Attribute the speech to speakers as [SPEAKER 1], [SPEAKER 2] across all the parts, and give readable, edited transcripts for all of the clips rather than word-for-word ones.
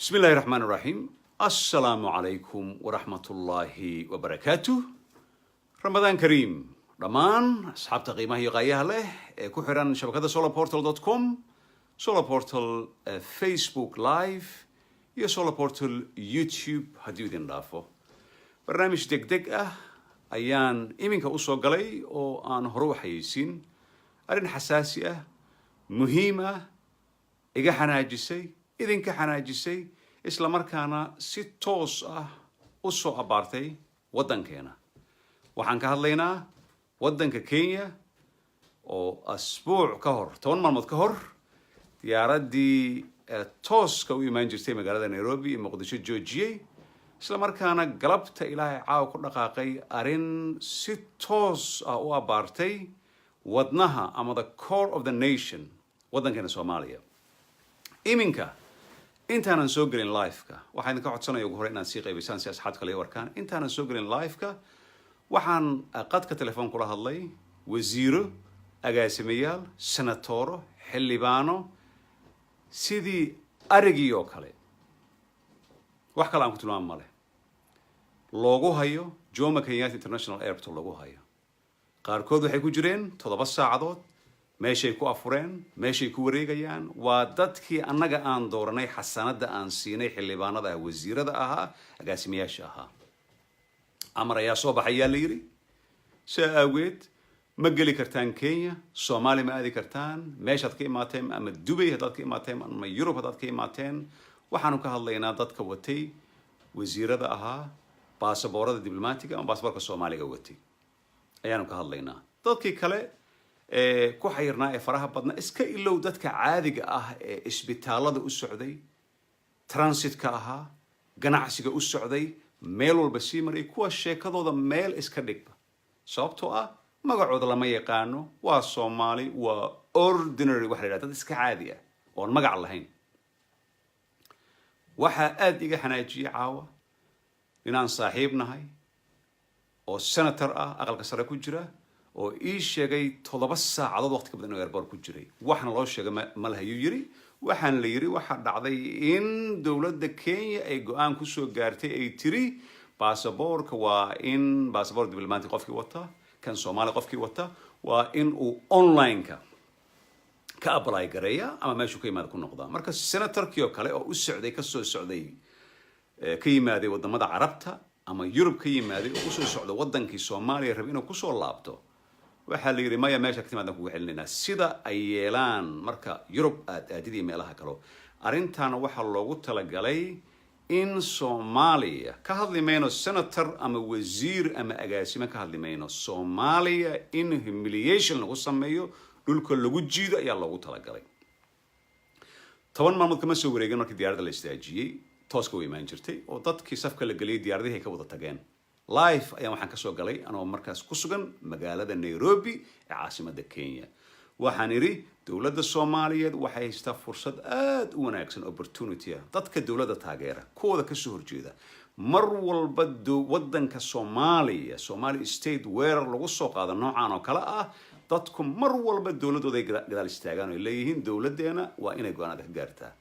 [SPEAKER 1] بسم الله الرحمن الرحيم، السلام عليكم ورحمة الله وبركاته، رمضان كريم dhammaan asxaabta qiimaha iyo qaayaha leh ee ku xiran shabakada solarportal.com, Solarportal Facebook Live iyo Solarportal YouTube. Haddii idin dhaafo, barnaamij deg deg ah ayaan iminka usoo galay oo aan hore u xayeysiin. Arrin xasaasi ah, muhiim ah, iga xanaajisay, idinka xanaajisay, isla markaana si toos ah u soo abaartay waddankeena. Waxaan ka hadlaynaa waddanka Kenya oo asbuuc ka hor, 10 maalmood ka hor, diyaaraddii tooska u imaan jirtay magaalada Nairobi iyo Muqdisho joojiyey, isla markaana galabta Ilaahay caawa ku dhaqaaqay arrin si toos ah u abaartay wadnaha ama the core of the nation, waddankeena Soomaaliya. Iminka intaanan soo gelin live-ka, waxaan idinka codsanaya ugu hore inaad sii qaybaysaan si asxaabta kale u arkaan. Intaanan soo gelin live-ka, waxaan qadka telefoon kula hadlay wasiiro, agaasimayaal, senatoro, xildhibaano, sidii arigii oo kale, wax kale aan ku tilmaamo male, loogu hayo Jomo Kenyatta International Airport loogu hayo. Qaarkood waxay ku jireen 7 saacadood, meeshay ku afureen, meeshay ku wareegayaan. Waa dadkii annaga aan dooranay, xasanada aan siinay, xildhibaanada ah, wasiirada ahaa, agaasimayaasha ahaa. Amar ayaa soo baxayaa la yidhi, sidaa aageed ma geli kartaan Kenya, Soomaaliya ma aadi kartaan, meeshaad ka imaateen, ama Dubay haddaad ka imaateen, ama Yurub haddaad ka imaateen. Waxaanu ka hadlaynaa dadka watay, wasiirada ahaa, baasaboorada diblomaatiga ama baasaboorka Soomaaliga watay ayaanu ka hadlaynaa. Dadkii kale ee ku xayirnaa ee faraha badnaa iska ilow. Dadka caadiga ah ee isbitaalada u socday, transitka ahaa, ganacsiga u socday, meel walba sii maray, kuwa sheekadooda meel iska dhigba, sababtoo ah magacooda lama yaqaano, waa Soomaali, waa ordinary, waxa la yidhahda dad iska caadi ah oon magac lahayn. Waxaa aada iga xanaajiyey caawa inaan saaxiib nahay oo senator ah, aqalka sare ku jira, oo ii sheegay 7 saacadood waqti ka badan inuu airport ku jiray. Waxna loo sheegay ma lahayuu yiri. Waxaan la yiri waxaa dhacday in dowladda Kenya ay go-aan kusoo gaartay, ay tiri baasaboorka waa in baasaboor diblomaati qofkii wata, kan Soomaali qofkii wata, waa in uu online-ka ka apply gareeya ama meeshuu ka yimaada ku noqdaa. Marka senatorkii oo kale oo u socday, kasoo socday, ka yimaaday wadamada Carabta ama Yurub ka yimaaday oo usoo socda wadankii Soomaaliya, raba inuu kusoo laabto, waxaa la yidhi maya, meesha ka timaadaan kugu celinaynaa, sida ay yeelaan marka Yurub aad aadidii meelaha kalo. Arrintaana waxaa loogu talagalay in Soomaaliya, ka hadli mayno senator ama wasiir ama agaasime, ka hadli mayno, Soomaaliya in humiliation lagu sameeyo, dhulka lagu jiido ayaa loogu talagalay. 10 maalmood kama soo wareegin markii diyaaradda la istaajiyey, tooska u imaan jirtay, oo dadkii safka la geliyay diyaaradihii ay ka wada tageen. Live ayaan waxaan kasoo galay anoo markaas ku sugan magaalada Nairobi ee caasimadda Kenya. Waxaan idhi dowladda Soomaaliyeed waxay haystaa fursad aada u wanaagsan, opportunity ah. Dadka dowladda taageera, kuwooda kasoo horjeeda, mar walba waddanka Soomaaliya, Somali State, weerar lagu soo qaado noocan oo kale ah, dadku mar walba dowladdooda ay gadaal istaagaan oo ay leeyihiin dowladdeena waa inay go-aanada ka gaartaa.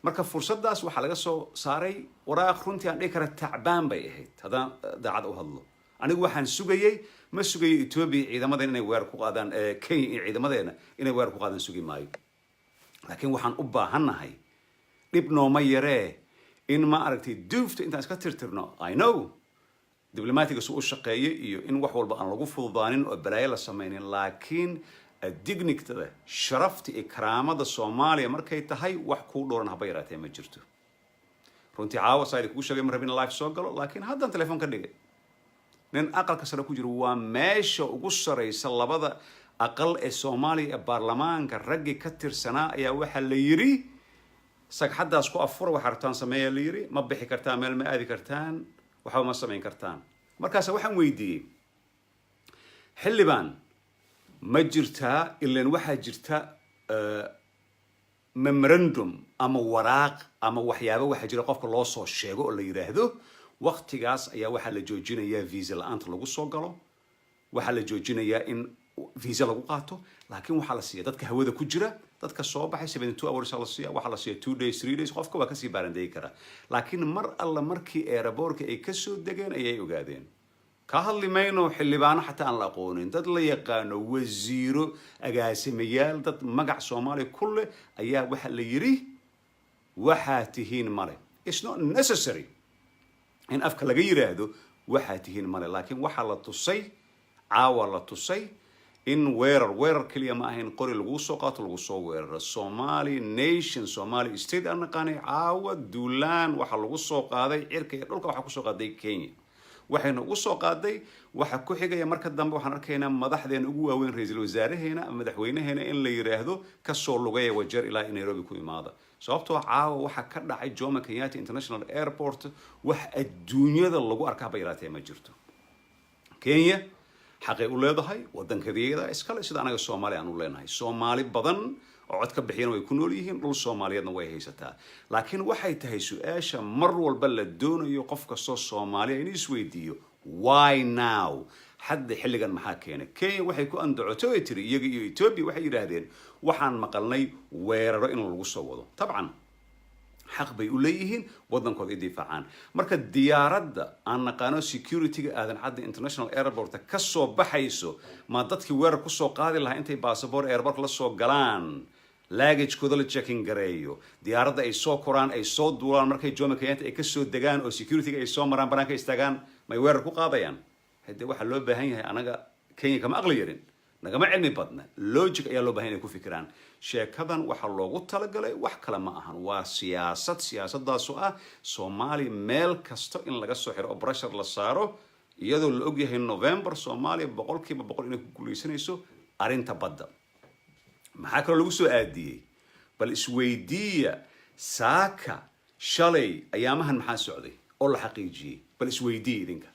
[SPEAKER 1] Marka fursaddaas waxaa laga soo saaray waraaq runtii aan dhihi kara tacbaan bay ahayd. Haddaan daacad u hadlo, anigu waxaan sugayey, ma sugayo Ethiopia ciidamadeena inay weerar ku qaadaan, Kenya iyo ciidamadeena inay weerar ku qaadaan sugi maayo, laakiin waxaan u baahannahay, dhib nooma yaree, in ma aragtay duufta intaan iska tirtirno. I know diblomaatiga su u shaqeeyo iyo in wax walba aan lagu fududaanin oo balaayo la samaynin, laakiin dignityda, sharafta iyo karaamada Soomaaliya markay tahay, wax kuu dhowran haba yaraatee ma jirto. Runtii caawa saa idinkugu sheegay, ma rabin in live soo galo, laakiin haddaan telefoon ka dhigay nin aqalka sare ku jiro, waa meesha ugu saraysa labada aqal ee Soomaaliya ee baarlamaanka, raggii ka tirsanaa ayaa waxaa la yiri sagxaddaas ku afura, waxaa rabtaan sameeya la yiri, ma bixi kartaan, meel ma aadi kartaan, waxba ma samayn kartaan. Markaas waxaan weydiiyey, xildhibaan, ma jirtaa, ilan waxaa jirta memorandum ama waraaq ama waxyaabo waxaa jira qofka loo soo sheego oo la yidhaahdo waktigaas ayaa waxaa la joojinayaa visa la-aanta lagu soo galo, waxaa la joojinayaa in Visa lagu qaato, laakiin waxaa la siiya dadka hawada ku jira, dadka soo baxay 72 hours la siiya. Waxaa la siiya 2 days, 3 days. Qofka waa kasii baarandegi karaa, laakiin mar alla markii airportka ay kasoo degeen ayay ogaadeen. Ka hadli mayno xildhibaano xataa aan la aqoonin, dad la yaqaano, wasiiro, agaasimayaal, dad magac Soomaaliya ku leh ayaa waxaa la yidhi, "Waxaa tihiin male." It's not necessary in afka laga yiraahdo "waxaa tihiin male", laakiin waxaa la tusay caawa, la tusay in weerar, weerar keliya ma ahayn, qori laguu soo qaato, lagu soo weeraro Somali nation, Somali state aan naqaanay. Caawa duulaan waxaa lagu soo qaaday cirka iyo dhulka. Waxaa kusoo qaaday Kenya, waxayna ugu soo qaaday waxa ku xigaya. Marka dambe waxaan arkaynaa madaxdeena ugu waaweyn, ra-iisul wasaaraheena ama madaxweynaheena, in la yiraahdo, "Kasoo lugaya Wajeer ilaa Nairobi ku imaada." Sababtoo caawa waxaa ka dhacay Jomo Kenyatta International Airport wax adduunyada lagu arkaa ba yaraatee ma jirto. Kenya xaqay u leedahay waddankadeeda iskale, sida anaga Soomaali aan u leenahay. Soomaali badan oo cod ka bixiyana way ku nool yihiin, dhul Soomaaliyeedna way haysataa. Laakiin waxay tahay su-aasha mar walba la doonayo qof kastoo Soomaaliya inuu isweydiiyo: why now? Hadda xilligan maxaa keenay? Kenya waxay ku andacotay ay tiri, iyaga iyo Ethiopia waxay yidhaahdeen, waxaan maqalnay weeraro in lagu soo wado. Tabcan xaq bay u leeyihiin waddankooda ay difaacaan. Marka diyaaradda aan naqaano security-ga Aadan Cadde International Airport ka soo baxayso, ma dadkii weerar kusoo qaadi lahaa intay basaboor airport la soo galaan, luggagekooda la checking gareeyo, diyaaradda ay soo koraan, ay soo duulaan, markay Jomo Kenyatta ay kasoo degaan oo security-ga ay soo maraan, banaanka istaagaan, may weerar ku qaadayaan? Haddee waxaa loo baahan yahay, anaga Kenya kama aqli yarin, nagama cilmi badna, logic ayaa loo bahan inay ku fikiraan. Sheekadan waxaa loogu talagalay wax kale ma ahan, waa siyaasad. Siyaasaddaasoo ah Soomaaliya meel kasta in laga soo xiro oo pressure la saaro, iyadoo la ogyahay November Soomaaliya 100% inay ku guuleysanayso arrinta badda. Maxaa kaloo lagu soo aadiyey? Bal isweydiiya, saaka, shalay, ayaamahan maxaa socday oo la xaqiijiyey? Bal isweydiiya idinka.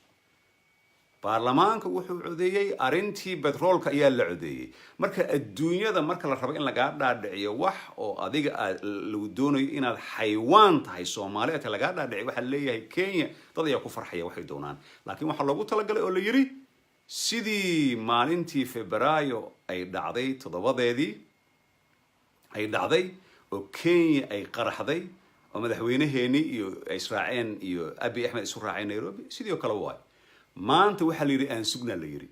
[SPEAKER 1] Baarlamaanka wuxuu codeeyey arrintii betroolka ayaa la codeeyey. Marka adduunyada marka la rabo in lagaa dhaadhiciyo wax oo adiga aad lagu doonayo inaad xaywaan tahay, Soomaali ata lagaa dhaadhiciyo, waxaa leeyahay Kenya dad ayaa ku farxaya waxay doonaan. Laakiin waxaa loogu talagalay oo la yidhi, sidii maalintii Febraayo ay dhacday, 7-deedii ay dhacday oo Kenya ay qaraxday oo madaxweynaheeni iyo ay israaceen iyo Abiy Axmed isu raaceen Nairobi, sidii oo kale waay. Maanta waxaa la yidhi aan sugnaa la yidhi.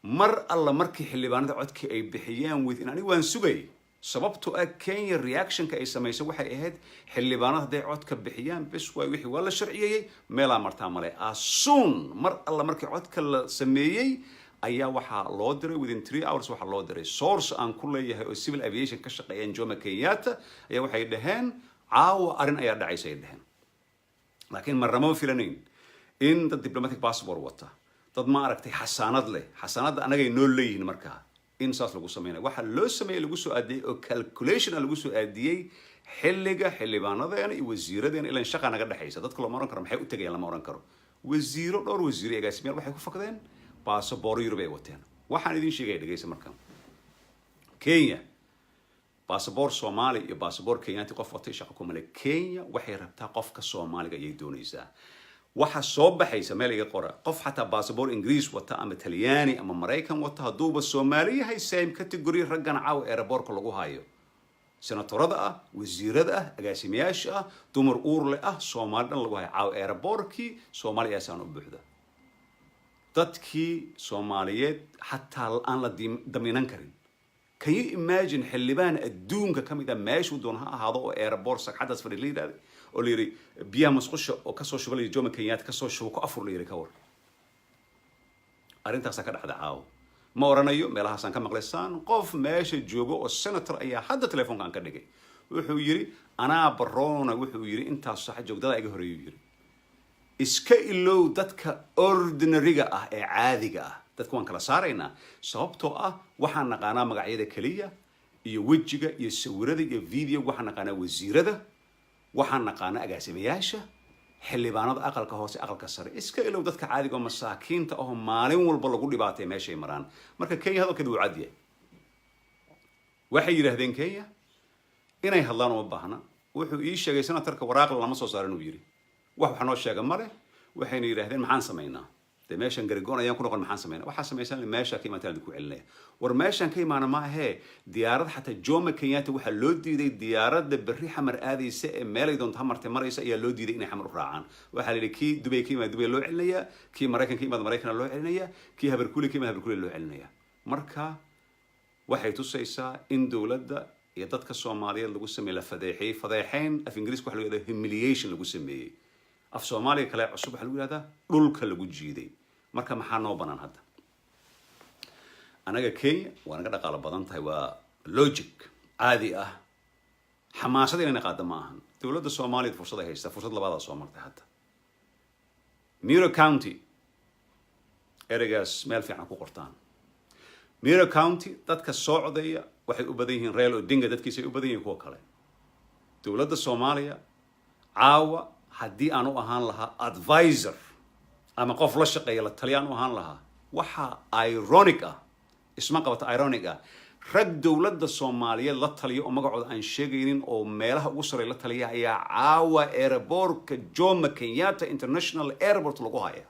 [SPEAKER 1] Mar alla markii xildhibaanada codkii ay bixiyeen within, anigu waan sugay, sababtoo ah Kenya reactionka ay samaysay waxay ahayd, xildhibaanada hadday codka bixiyaan, bes waay, wixii waa la sharciyeeyey, meelaa martaa male. Asuun mar alla markii codka la sameeyey ayaa waxaa loo diray, within 3 hours waxaa loo diray source aan ku leeyahay oo civil aviation ka shaqeeyeen Jomo Kenyatta ayaa waxay dhaheen, caawa arrin ayaa dhacaysa ay dhaheen. Laakiin marnama filanayn in dad diplomatic passport wata, dad ma aragtay xasaanad leh, xasaanadda anagay noo leeyihiin, markaa in saas lagu sameynaya. Waxaa loo sameeyey, lagu soo aadiyey oo calculation a lagu soo aadiyey xilliga xildhibaanadeena iyo wasiiradeena, ilan shaqa naga dhexaysa. Dadka looma oran karo maxay u tegayaan, lama oran karo. Wasiiro, dhowr wasiiro, agaasimayaal waxay ku fakdeen baasabooro Yurub ay wateen. Waxaan idin sheegaya, dhegeysa. Marka Kenya baasaboor Soomaali iyo baasaboor Kenyaati qof watay shaqo kuma le. Kenya waxay rabtaa qofka Soomaaliga ayay doonaysaa. Waxa soo baxaysa meel iga qora, qof xataa baasaboor Ingiriis wata ama Talyaani ama Maraykan wata, hadduuba Soomaali yahay, same category raggan caawa airportka lagu hayo, senatorada ah, wasiirada ah, agaasimayaasha ah, dumar uurle ah, Soomaali dhan lagu hayo caawa airportkii, Soomaali ayaasaan u buuxda. Dadkii Soomaaliyeed xataa aan la damiinan karin. Can you imagine xildhibaan adduunka ka mid ah, meeshuu doon ha ahaado, oo airport sagxaddaas fadhi la yidhahday oo la yidhi biyaha musqusha oo kasoo shuba la yidhi, Jomo Kenyatta kasoo shubo, ku afur la yidhi? Ka war arrintaasaa ka dhacda caawo? Ma oranayo meelahaasaan ka maqlaysaan. Qof meesha joogo oo senator ayaa hadda telefoonkaan ka dhigay, wuxuu yidhi, anaa barona, wuxuu yidhi intaas sax joogdada iga horeeyuu yidhi, iska ilow dadka ordinaryga ah ee caadiga ah. Dadka waan kala saaraynaa, sababtoo ah waxaan naqaanaa magacyada keliya iyo wejiga iyo sawirada iyo video. Waxaan naqaanaa wasiirada, waxaan naqaanaa agaasimayaasha, xildhibaanada aqalka hoose, aqalka sare. Iska ilow dadka caadiga oo masaakiinta ahoo maalin walba lagu dhibaatay meeshay maraan. Marka Kenya hadalkeedu wuu cad yahay. Waxay yidhaahdeen Kenya inay hadlaan uma baahna. Wuxuu ii sheegay senatarka, waraaqla lama soo saarin uu yidhi, wax noo sheega ma leh. Waxayna yidhaahdeen, maxaan samaynaa? Dee meeshan garigoon ayaan ku noqon, maxaan sameynaa? Waxaa samaysan, meesha ka imaataan idinku celinaya. War meeshaan ka imaana ma ahee. Diyaarad xataa Jomo Kenyatta waxaa loo diiday, diyaaradda berri Xamar aadaysa ee meelay doonto hamartay maraysa ayaa loo diiday inay Xamar u raacaan. Waxaa la yidhi kii Dubay ka yimaada Dubay loo celinayaa, kii Maraykan ka yimaada Maraykana loo celinayaa, kii Habarkuule ka yimaada Habarkuule loo celinaya. Marka waxay tusaysaa in dowladda iyo dadka Soomaaliyeed lagu sameeyey, la fadeexeeyey. Fadeexeyn af Ingiriiska waxa lagu yihahdaa humiliation lagu sameeyey, af Soomaaliga kale cusub waxaa lagu yihahdaa dhulka lagu jiiday. Marka maxaa noo banaan hadda anaga? Kenya waa naga dhaqaalo badan tahay, waa logic caadi ah. Xamaasada inayna qaada ma ahan. Dowladda Soomaaliyeed fursad ay haystaa, fursad labaadaa soo martay hadda. Miro County, ereygaas meel fiican ku qortaan, Miro County dadka soo codeeya waxay u badan yihiin Raila Odinga dadkiisa ay u badan yihiin, kuwa kale. Dowladda Soomaaliya caawa haddii aan u ahaan lahaa advisor ama qof la shaqeeya, la taliyaan u ahaan lahaa, waxaa ironic ah, isma qabata, ironic ah, rag dowladda Soomaaliyeed la taliya oo magacooda aan sheegaynin oo meelaha ugu sarreeya la taliya ayaa caawa airportka Jomo Kenyatta International Airport lagu haya.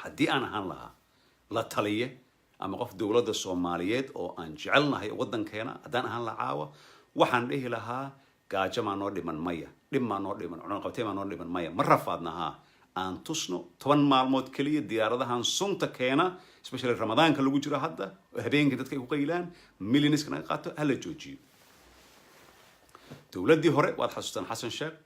[SPEAKER 1] Haddii aan ahaan lahaa la taliye ama qof dowladda Soomaaliyeed oo aan jecelnahay waddankeena, haddaan ahaan lahaa caawa, waxaan dhihi lahaa: gaajo maa noo dhiman? Maya. Dhib maa noo dhiman? Cunaqabtay maa noo dhiman? Maya. Ma rafaadnahaa? Aan tusno 10 maalmood keliya diyaaradahan sunta keena, especially Ramadaanka lagu jiro hadda oo habeenkii dadka ay ku qaylaan, millionska naga qaato, hala joojiyo. Dowladdii hore waad xasuustaan, Xasan Sheekh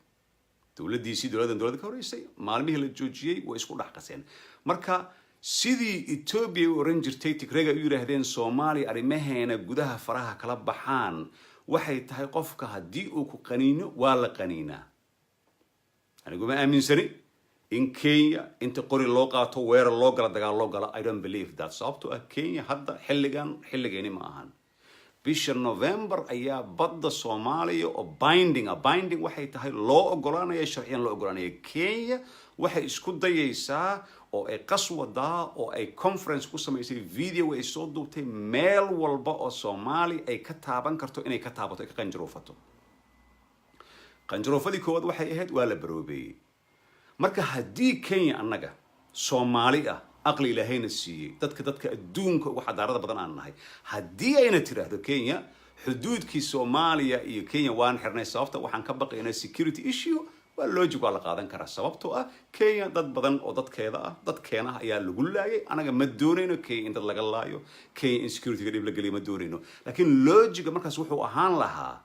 [SPEAKER 1] dowladdiisii, dowladdan dowladda ka horeysay, maalmihii la joojiyey way isku dhex qaseen. Marka sidii Etoobiya u oran jirtay, Tigrega u yidhaahdeen Soomaaliya arrimaheena gudaha faraha kala baxaan, waxay tahay qofka haddii uu ku qaniino waa la qaniinaa. Aniguma aaminsani in Kenya inta qori loo qaato, weerar loo gala, dagaal loo gala. I don't believe that, sababtoo ah Kenya hadda xilligan xilligeeni ma ahan. Bisha November ayaa badda Soomaaliya oo binding ah, binding waxay tahay loo ogolaanaya, sharciyan loo ogolaanaya. Kenya waxay isku dayaysaa oo ay qas wadaa oo ay conference ku samaysay, video ay soo duubtay, meel walba oo Soomaali ay ka taaban karto inay ka taabato, ay ka qanjaruufato. Qanjaruufadii koowaad waxay ahayd waa la baroobeeyey. Marka haddii Kenya, annaga Soomaali ah, aqli Ilaahayna siiyey, dadka adduunka ugu xadaarada badan aan nahay, haddii ayna tiraahdo Kenya xuduudkii Soomaaliya iyo Kenya waan xirnay, sababta waxaan ka baqaynaa security issue, waa logic, waa la qaadan karaa, sababtoo ah Kenya dad badan oo dadkeeda ah, dadkeena ah ayaa lagu laayay. Anaga ma doonayno Kenya in dad laga laayo, Kenya in securityga dhib la geliyo ma doonayno. Laakiin logicga markaas wuxuu ahaan lahaa: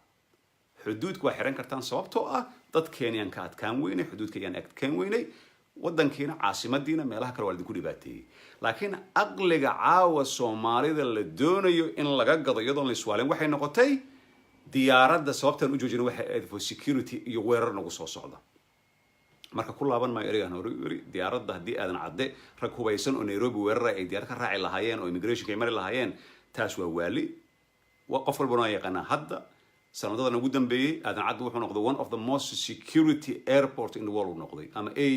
[SPEAKER 1] xuduudka waa xiran kartaan, sababtoo ah dadkeeniyaan ka adkaan weynay, xuduudka ayaan adkaan weynay, wadankiina, caasimadiina, meelaha kale waa idinku dhibaateeyey. Laakiin aqliga caawa Soomaalida la doonayo in laga gado iyadoon la iswaalin waxay noqotay diyaaradda sababtaan u joojina waxay ahayd for security iyo weerar nagu soo socda. Marka ku laaban maayo ereygaan hore u iri: diyaaradda haddii Aadan Cadde rag hubaysan oo Nairobi weerara ay diyaarad ka raaci lahaayeen oo immigrationka ay mari lahaayeen, taas waa waali, qof walbana waa yaqaanaa. Hadda sanadadan ugu dambeeyey Aadan Cadde wuxuu noqday one of the most security airport in the world uu noqday. Ama a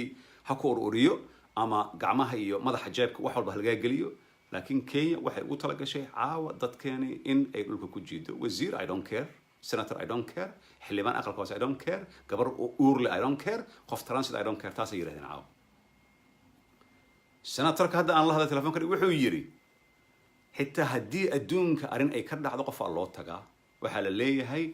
[SPEAKER 1] ha ku ururiyo ama gacmaha iyo madaxa jeebka wax walba halagaa geliyo. Laakiin Kenya waxay ugu talagashay caawa dadkeeni in ay dhulka ku jiido. Wasiir, I don't care. Senator, I don't care. Xildhibaan aqalka hoose, I don't care. Gabar uurle, I don't care. Qof transit, I don't care. Taasay yidhahdeen caawa. Senatorka hadda aan la hadlay telefonka wuxuu yidhi: xitaa haddii adduunka arrin ay ka dhacdo, qofaa loo tagaa, waxaa la leeyahay,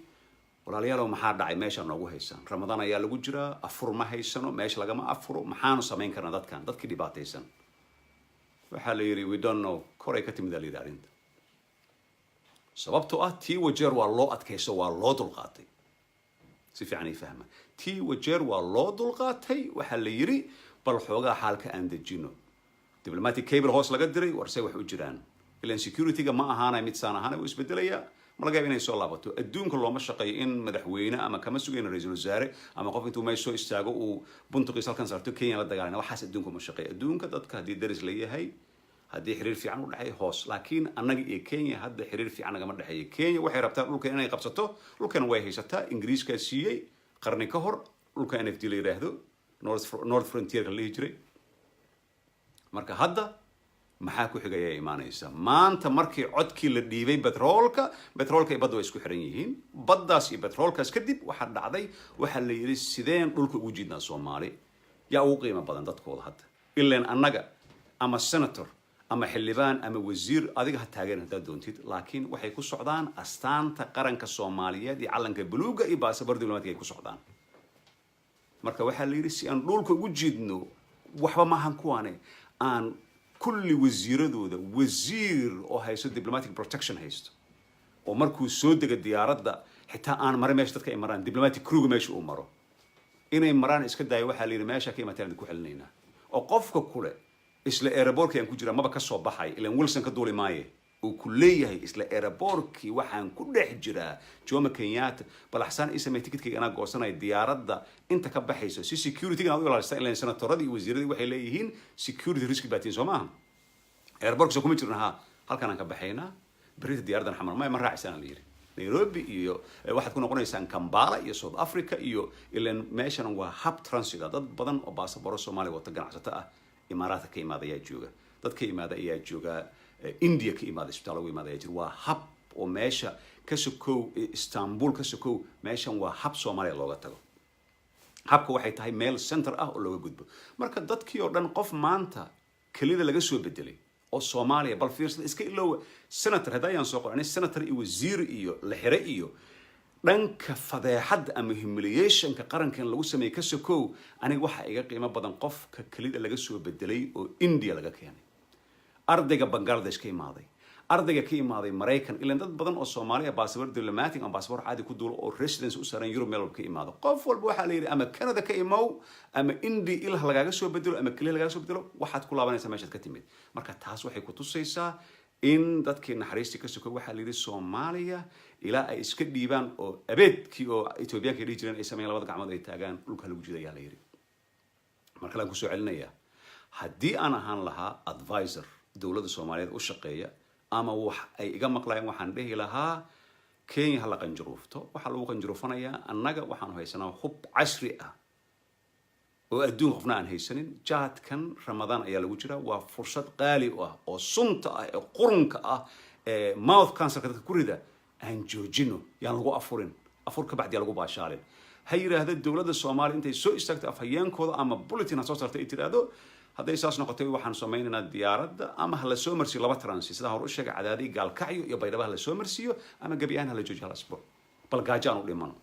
[SPEAKER 1] "Walaalayaalow, maxaa dhacay? Meeshaa noogu haysaan, Ramadaan ayaa lagu jiraa, afur ma haysano, meesha lagama afuro, maxaanu samayn karnaa dadkan, dadkii dhibaataysan?" Waxaa la yidhi, "We don't know." Koray ka timid aa la yidhi arrinta, sababtoo ah tii Wajeer waa loo adkayso, waa loo dulqaatay. Si fiican ay fahma, tii Wajeer waa loo dulqaatay. Waxaa la yidhi, bal xoogaa xaalka aan dejino. Diplomatic cable hoos laga diray, warsay wax u jiraan, ilan security-ga ma ahaanay mid saan ahaanay, wuu isbedelayaa, ma laga yaaba inay soo laabato. Adduunka looma shaqeeyo in madaxweyne ama kama sugayno ra-iisul wasaare ama qof intuu meesha soo istaago uu buntuqiisa halkan saarto, Kenya la dagaalana. Waxaas adduunka uma shaqeeyo. Adduunka dadka haddii daris la yahay, haddii xiriir fiican u dhexeeyo hoos, laakiin annaga iyo Kenya hadda xiriir fiican nagama dhexeeyo. Kenya waxay rabtaa dhulka inay qabsato. Dhulkan way haysataa, Ingiriiskaa siiyey qarni ka hor, dhulka NFD la yidhaahdo, North Frontierka la dhihi jiray. Marka hadda maxaa ku xigaya imaanaysa? Maanta markii codkii la dhiibay, betroolka iyo badda way isku xiran yihiin. Baddaas iyo betroolkaas kadib waxaa dhacday, waxaa la yidhi, sideen dhulka ugu jiidnaa Soomaali? Yaa ugu qiimo badan dadkooda hadda? Ileen annaga ama senator ama xildhibaan ama wasiir adiga ha taageerin haddaad doontid, laakiin waxay ku socdaan astaanta qaranka Soomaaliyeed iyo calanka buluuga iyo baasaboor diblomatic ay ku socdaan. Marka waxaa la yidhi, si aan dhulka ugu jiidno, waxba maahan kuwaane, aan kulli wasiiradooda, wasiir oo haysto diplomatic protection haysto, oo markuu soo dega diyaaradda xitaa aan marin meesha dadka ay maraan, diplomatic crewga meesha uu maro inay maraan iska daayo, waxaa la yidhi meesha ka imateen ku celinaynaa. Oo qofka kule isla airportkii aan ku jiraa, maba ka soo baxay, ilan Wilson ka duuli maaye, uu ku leeyahay isla airportkii waxaan ku dhex jiraa Jomo Kenyatta, balaxsaan ii samey ticketkayga, anaa goosanaya diyaaradda inta ka baxayso, si security-gan aad u ilaalista. Ilan senatoradii iyo wasiiradii waxay leeyihiin security risk baatiin, soo maaha? Airportka soo kuma jirna? Ha, halkaan aan ka baxaynaa berrita diyaaraddan Xamar maya, ma raacaysaan la yidhi. Nairobi iyo waxaad ku noqonaysaan Kampala iyo South Africa iyo ilan meeshan waa hub transit ah. Dad badan oo baasaboro Soomaaliya wata, ganacsato ah, Imaaraadka ka imaada ayaa jooga, dad ka imaada ayaa jooga, India ka imaada, isbitaal uga imaada ayaa jira. Waa hub oo meesha ka sokow, Istanbul ka sokow, meeshan waa hub Soomaaliya looga tago. Habka waxay tahay meel center ah oo looga gudbo. Marka dadkii oo dhan, qof maanta kelida laga soo bedelay oo Soomaaliya, bal fiirsada, iska iloowa senator hadda ayaan soo qoranay, senator iyo wasiir iyo la xire iyo dhanka fadeexadda ama humiliationka qarankan lagu sameeyey ka sokow, aniga waxaa iga qiimo badan qofka kelida laga soo bedelay oo India laga keenay, ardayga Bangladesh ka imaaday, ardayga ka imaaday Maraykan. Ilan dad badan oo Soomaaliya baasabor diplomatic ama baasabor caadi ku duulo oo residence u saaran Europe meel walba ka imaado, qof walba waxaa la yidhi ama Canada ka imow ama India ilah lagaaga soo bedelo ama keliya lagaaga soo bedelo, waxaad ku laabanaysaa meeshaad ka timid. Marka taas waxay ku tusaysaa in dadkii naxariistii ka soko, waxaa la yidhi Soomaaliya ilaa ay iska dhiibaan oo abeedkii oo Etoobiyaanka ay dhihi jireen ay sameeyaan, labada gacmood ay taagaan, dhulka lagu jidayaa la yidhi. Mar kale aan kusoo celinayaa, haddii aan ahaan lahaa advisor dowladda Soomaaliyeed u shaqeeya ama wax ay iga maqlayaan, waxaan dhihi lahaa Kenya ha la qanjaruufto. Waxaa lagu qanjaruufanayaa, annaga waxaanu haysanaa hub casri ah oo adduun qofna aan haysanin. Jaadkan Ramadaan ayaa lagu jiraa, waa fursad qaali u ah oo sunta ah ee qurunka ah ee mouth cancerka dadka ku rida. Aan joojino, yaan lagu afurin, afur ka bacdi yaa lagu baashaalin. Ha yidhaahda dowladda Soomaaliya intay soo istaagto afhayeenkooda ama bulletin ha soo saarto, ay tidhaahdo hadday saas noqotay waxaan samaynaynaa diyaaradda ama ha la soo marsiiyo laba transit, sidaa hore u sheegay, Cadaadii, Gaalkacyo iyo Baydhaba ha la soo marsiiyo, ama gebi ahaan ha la joojiyo hal asbuuc, bal gaajo aan u dhimano.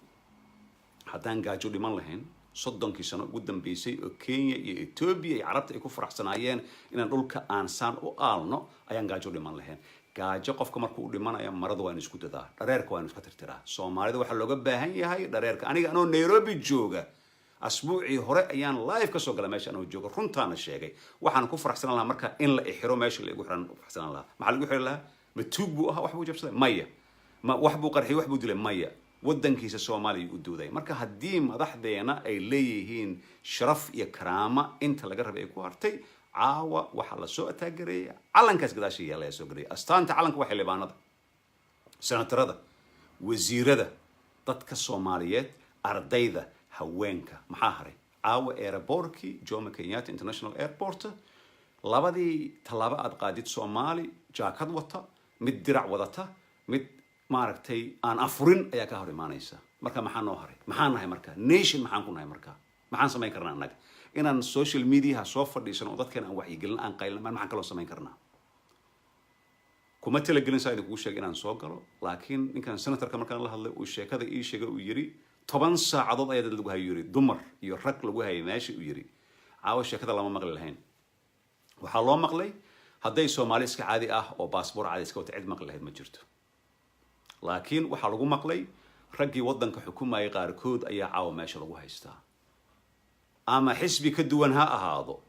[SPEAKER 1] Haddaan gaajo dhiman lahayn 30kii sano ugu dambeysay oo Kenya iyo Etoobiya iyo Carabta ay ku faraxsanaayeen inaan dhulka aan saan u aalno, ayaan gaajo dhiman lahayn. Gaajo qofka markuu u dhimanaya, marada waa inu isku dadaa, dhareerka waa inu iska tirtiraa. Soomaalida waxaa looga baahan yahay dhareerka. Aniga anoo Nairobi jooga asbuucii hore ayaan live kasoo gala meesha anoo jooga, runtaana sheegay. Waxaan ku faraxsanaan lahaa marka in la ixiro meesha la igu xiran faraxsanaan lahaa. Maxaa lagu xiri lahaa? Ma tuug buu ahaa? Wax buu jabsaday? Maya. Ma wax buu qarxiyay? Wax buu dilay? Maya. Waddankiisa Soomaaliya u dooday. Marka haddii madaxdeena ay leeyihiin sharaf iyo karaama inta laga rabay ay ku hartay, caawa waxaa lasoo ataagareeya calankaas gadaasha yaala soo gareeya. Astaanta calanka waa xildhibaanada, senatarada, wasiirada, dadka Soomaaliyeed, ardayda, haweenka. Maxaa haray? Caawa airportkii Jomo Kenyatta International Airport, labadii tallaabo aad qaadid, Soomaali jaakad wata, mid dirac wadata, mid maaragtay aan afurin ayaa ka hor imaanaysa. Marka maxaa noo haray? Maxaan nahay marka? Nation maxaan ku nahay? Marka maxaan samayn karnaa annaga? Inaan social mediaha soo fadhiisano oo dadkeena aan wacyigelin, aan qaylin, maxaan kaloo samayn karnaa? Kuma talagelin saa idinkugu sheegay inaan soo galo, laakiin ninkan senatorka markaan la hadlay, uu sheekada ii sheegay, uu yiri 10 saacadood ayaa dad lagu hayo, yiri dumar iyo rag lagu hayay meesha. Uu yiri caawa sheekada lama maqli lahayn. Waxaa loo maqlay hadday Soomaali iska caadi ah oo baasboor caadi iska wata, cid maqli lahayd ma jirto. Laakiin waxaa lagu maqlay raggii waddanka xukumayay qaarkood ayaa caawa meesha lagu haystaa, ama xisbi ka duwan ha ahaado.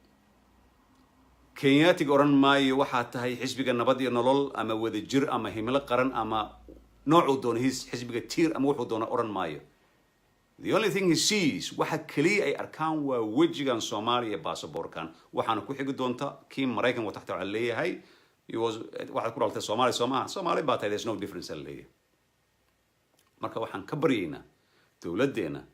[SPEAKER 1] Kenyaatiga odhan maayo waxaa tahay xisbiga Nabad iyo Nolol ama Wadajir ama Himilo Qaran ama noocuu doono, his xisbiga Tiir ama wuxuu doono odhan maayo. The only thing he sees, waxa keliya ay arkaan, waa wejigan Soomaaliya, baasaboorkan. Waxaana ku xigi doonta kii Maraykan wata xataa waxaa leeyahay waxaad ku dhalatay Soomaaliya, soo maaha? Soomaali baa tahay, there's no difference aa leeyahay. Marka waxaan ka baryaynaa dowladdeena,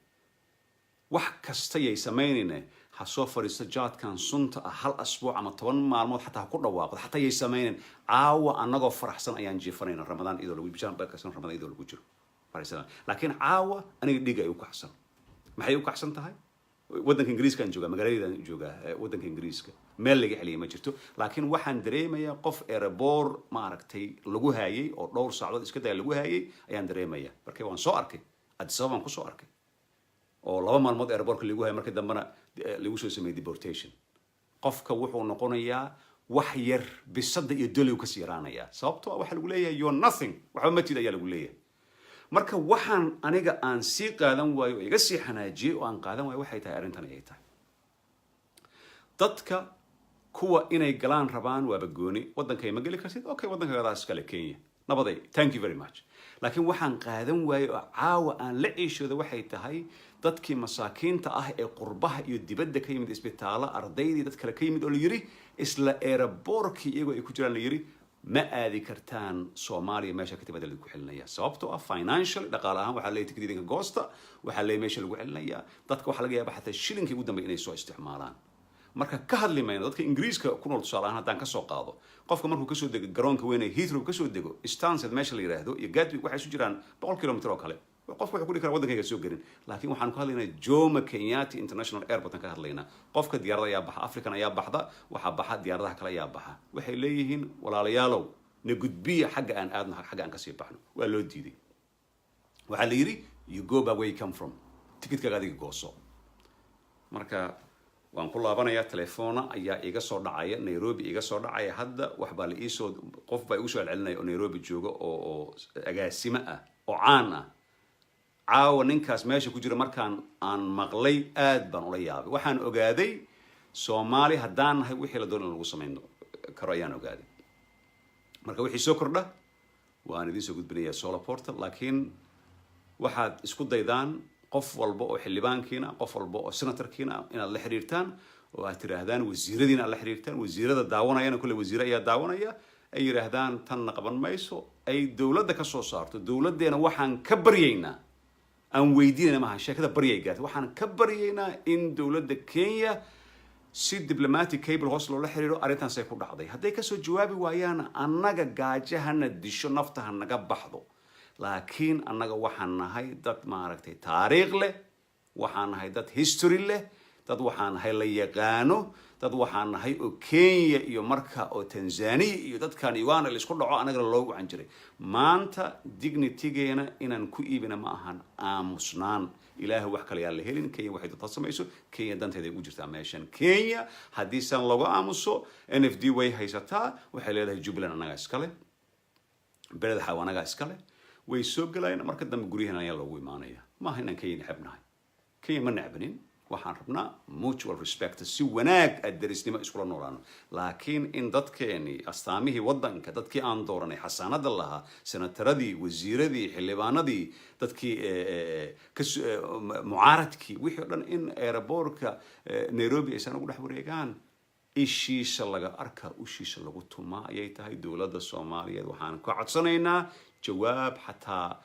[SPEAKER 1] wax kasta yay samaynayne, ha soo fadhiisto jaadkan sunta ah hal asbuuc ama 10 maalmood xataa ha ku dhawaaqdo, xataa yay samaynayn. Caawa annagoo faraxsan ayaan jiifanayna Ramadaan iyadoo lagu bishaan barkaysan, Ramadaan iyadoo lagu jiro faraxsan. Laakiin caawa aniga dhiig ay u kacsan. Maxay u kacsan tahay? Waddanka Ingiriiskaan joogaa, magaaladeedaan joogaa, waddanka Ingiriiska meel laga celiyay ma jirto, laakiin waxaan dareemayaa qof airport maaragtay lagu haayay oo dhowr saacadood iska daya lagu haayay ayaan dareemaya. Marka waan soo arkay, Addis Ababaan kusoo arkay oo 2 maalmood airportka lagu hayay, markii dambena lagu soo sameeyey deportation. Qofka wuxuu noqonayaa wax yar bisada iyo doliw kasii yaraanaya, sababtoo ah waxaa lagu leeyahay, "You're nothing, waxba matid," ayaa lagu leeyahay. Marka waxaan aniga aan sii qaadan waayo oo iga sii xanaajiyey oo aan qaadan waayo waxay tahay arrintan ayay tahay. Dadka kuwa inay galaan rabaan waaba gooni, waddankay ma geli kartid, okay, waddankagaadaas iskale Kenya, nabaday, thank you very much. Laakiin waxaan qaadan waayey oo caawa aan la ciishooda waxay tahay dadkii masaakiinta ah ee qurbaha iyo dibadda ka yimid, isbitaallo, ardaydii, dad kale ka yimid oo la yiri isla airportkii iyagoo ay ku jiraan la yiri, "Ma aadi kartaan Soomaaliya, meesha ka timaada lagu celinaya," sababtoo ah financial, dhaqaale ahaan waxaa leeyahay tikid idinka goosta, waxaa leeyahay meesha lagu celinaya. Dadka waxaa laga yaaba xataa shilinkii ugu dambeeya inay soo isticmaalaan. Marka ka hadli mayno dadka Ingiriiska ku nool. Tusaale ahaan haddaan kasoo qaado, qofka markuu kasoo dego garoonka weyn ee Heathrow, kasoo dego Stansted meesha la yidhaahdo iyo Gatwick waxay isu jiraan 100 kilomitr oo kale. Qofka wuxuu ku dhihi karaa, "Waddankayga soo gelin." Laakiin waxaan ku hadlaynaa Jomo Kenyatta International Airport aan ka hadlaynaa. Qofka diyaarada ayaa baxa, African ayaa baxda, waxaa baxa diyaaradaha kale ayaa baxa. Waxay leeyihiin, "Walaalayaalow, na gudbiya xagga aan aadno, xagga aan kasii baxno." Waa loo diiday. Waxaa la yidhi, "You go back where you come from, tikidkaaga adiga gooso." Marka waan ku laabanayaa. Telefoona ayaa iga soo dhacaya, Nairobi iga soo dhacaya hadda. Waxbaa la iisoo, qof baa igu soo celcelinaya oo Nairobi jooga oo agaasimo ah oo caan ah. Caawa ninkaas meesha ku jira markaan aan maqlay aad baan ula yaabay. Waxaan ogaaday Soomaali haddaan nahay wixii la doon in lagu samayn karo ayaan ogaaday. Marka wixii soo kordha waan idiin soo gudbinayaa Solar Portal. Laakiin waxaad isku daydaan qof walba oo xildhibaankiina, qof walba oo senatorkiina inaad la xiriirtaan oo aad tidhaahdaan, wasiiradiina aad la xiriirtaan, wasiirada daawanayana, kulle wasiire ayaa daawanaya, ay yidhaahdaan tanna qaban mayso, ay dowladda ka soo saarto. Dowladdeena waxaan ka baryaynaa, aan weydiinayna maaha, sheekada baryay gaartay, waxaan ka baryaynaa in dowladda Kenya si diplomatic cable hoos loola xiriiro arrintaasay ku dhacday. Hadday kasoo jawaabi waayaan, annaga gaajo hana disho, nafta ha naga baxdo, laakiin annaga waxaan nahay dad maaragtay taariikh leh, waxaan nahay dad history leh, dad waxaan nahay la yaqaano, dad waxaan nahay oo Kenya iyo marka oo Tanzania iyo dadkan Uganda la isku dhaco annagana loo wacan jiray. Maanta dignitygeena inaan ku iibina ma ahan aamusnaan. Ilaahay wax kale yaan la helin. Kenya waxay doontaa samayso, Kenya danteeda ay ugu jirtaa meeshan. Kenya haddii san lagu aamuso, NFD way haysataa, waxay leedahay Jubbaland annagaa iskale, Beled Xaaw annagaa iskale, way soo gelayaan. Marka dambe guryahan ayaa loogu imaanaya. Maaha inaan Kenya necebnahay, Kenya ma necbanin. Waxaan rabnaa mutual respect, si wanaag aad derisnimo iskula noolaano. Laakiin in dadkeeni, astaamihii waddanka, dadkii aan dooranay, xasaanada lahaa, senataradii, wasiiradii, xildhibaanadii, dadkii mucaaradkii, wixii o dhan in airportka Nairobi aysan ugu dhex wareegaan, ishiisa laga arka, ushiisa lagu tumaa ayay tahay. Dowladda Soomaaliyeed waxaan ka codsanaynaa jawaab. Xataa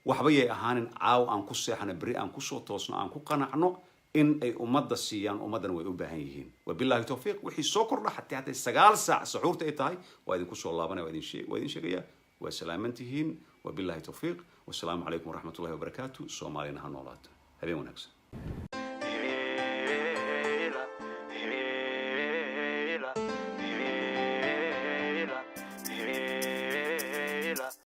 [SPEAKER 1] waxba yay ahaanin, caaw aan ku seexano, berri aan kusoo toosno, aan ku qanacno in ay ummadda siiyaan. Ummaddana way u baahan yihiin. Wabillahi towfiiq. Wixii soo kordha, xataa hadday 9 saac saxuurta ay tahay, waa idinku soo laabanaya, waa idin sheegaya. Waa salaaman tihiin. Wabillahi towfiiq. Wasalaamu calaykum waraxmatullahi wabarakaatu. Soomaalina ha noolaato. Habeen wanaagsan.